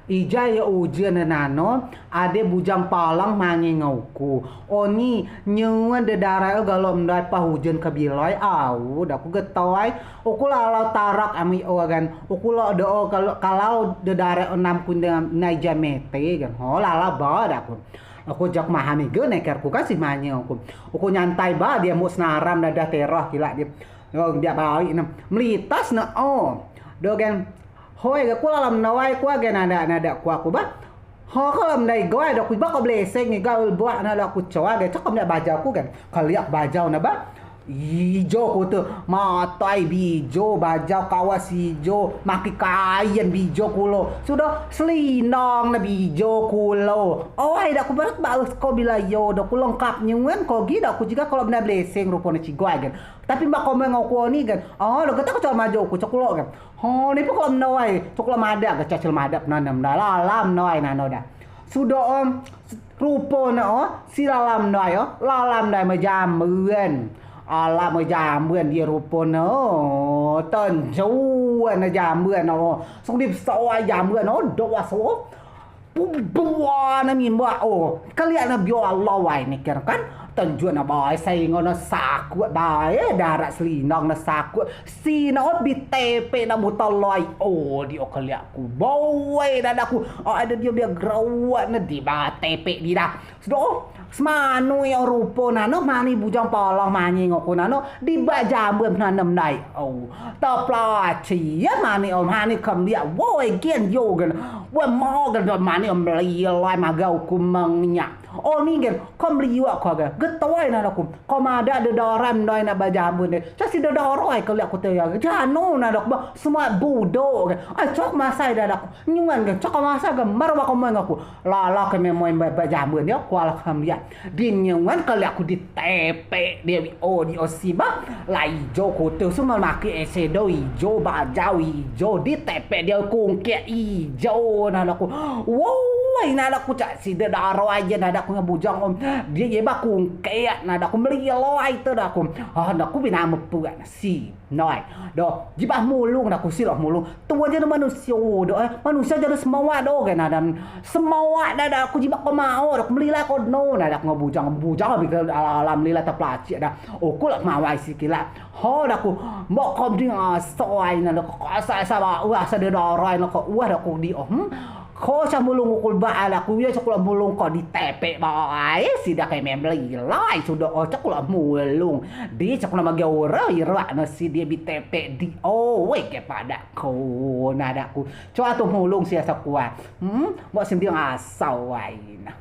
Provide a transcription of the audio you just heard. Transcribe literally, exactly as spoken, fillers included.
Ijai yo ujen nano, ade bujang palang manying ngen uku. Oni, nyen de darai o galo mendai pah ujen kebilai, au, dak ku getoi. Uku lalau tarak ami o gen. Uku lok do o kalau, kalau de darai o nam ku nai jai mete gen. Ho, lalau ba dak ku. Uku jak mahami gen neker ku kasih manying uku. Uku nyantai ba dio muk senaram dadah terah kilak dio. Yo, dio baik ne. Melitas ne o. Do gen. Hoi, ga ku lalau mendai ku agen nadeak, nadeak ku aku ba. Ho, kalau mendai goi dak ku ba ko bleseng ga ulbuak nadeak ku coa gen. Cok mendai bajau ku gen. Keliak bajau ne ba. Ijo ku tu, matai bijo, bajau kawas ijo, maki kain bijo kulo. Sudo selinong ne bijo kulo. Oi, dak ku berat baus ko bila yo, dak ku lengkap nyuen ko gi, dak ku jiga kalau mendai bleseng rupo ne cigoi gen. Tapi mbak komen ngen uku oni gen. Oh, dak ku tak cok majo ku cok kulo gen. Ho, ni pun kalau mendai, cok kulo madeak gen, cacil madeak penanem dah, lalau mendai nano dah. Sudo o, rupo ne o, si lalau mendai o, lalau mendai mejamben. Alau mejamben dio rupo ne o, tenjuan ne jamben o. Sung di besoi jamben o, do waso. Pubua ne mimbak o. Keliak ne bio alau wai ne ker kan. Tenjuan ne bae, saingo ne sakut bae, darat selinong ne sakut. Si ne o bi tepek ne buta lai o, dio keliak ku. Bae dadak ku. O, ade dio bia gerawat ne di ba tepek di dah. Sudo, semanu yo rupo nano, mani bujang palang manying ngen uku nano, di bak jamben penanem dai. O, tepelaci, ya mani o, mani kemliak, woi gen yo gen, woi mo gen, mani o melilai magau ku mengnyak. O ni gen, kemliak ko gen, getoi nadeak ku, ko madeak de dorai mendai nak bak jamben de, cak si de dorai keliak ku te ya, jano nadeak ku, ba, semua budok gen, ai cok masai dadak ku, nyuan gen, cok masai gen, mar ba komen ngen ku, Lala ke memoi bak jamben dio, kuala kemliak. Di nyuan keliak ku di tepek dio, o, di o si ba. Lai ijo kute semua maki eyeshadow ijo, bajau ijo, di tepek dio kungkek ijo, nadeak ku. Woi, nadeak ku cak si de daro aja, nadeak ku ngen bujang o. Dio ye ba kungkek, nadeak ku melilai te dak ku. Ah, nadeak ku bina mepuak si. Noi, do, jibeak mulung dak ku si lok mulung. Tuan jano manusio do, eh, manusio jano semawak do, gen nadeak semawak dak, dak ku jibeak ko mao, dak ku melilai ko no, nadeak ngen bujang, bujang bi ke alam, alam melilai tepelacik dak. Uku lok mawai si kilak. Ho dak ku, mbok ko mending asai nadeak ku asai sama, wah, asa de dorai nadeak ku, wah, dak ku di o, hmm. Ko sa mulung uku ba dak ku, ya, cak kulo mulung ko di tepek bae, si dak keme melilai, sudo o, cak kulo mulung. Di cak kulo magi ura, irak ne si dio bi tepek di o, weh, kepadak ko, nadeak ku. Coa tu mulung si asa kuat. Hmm, mbok sending asau wai na.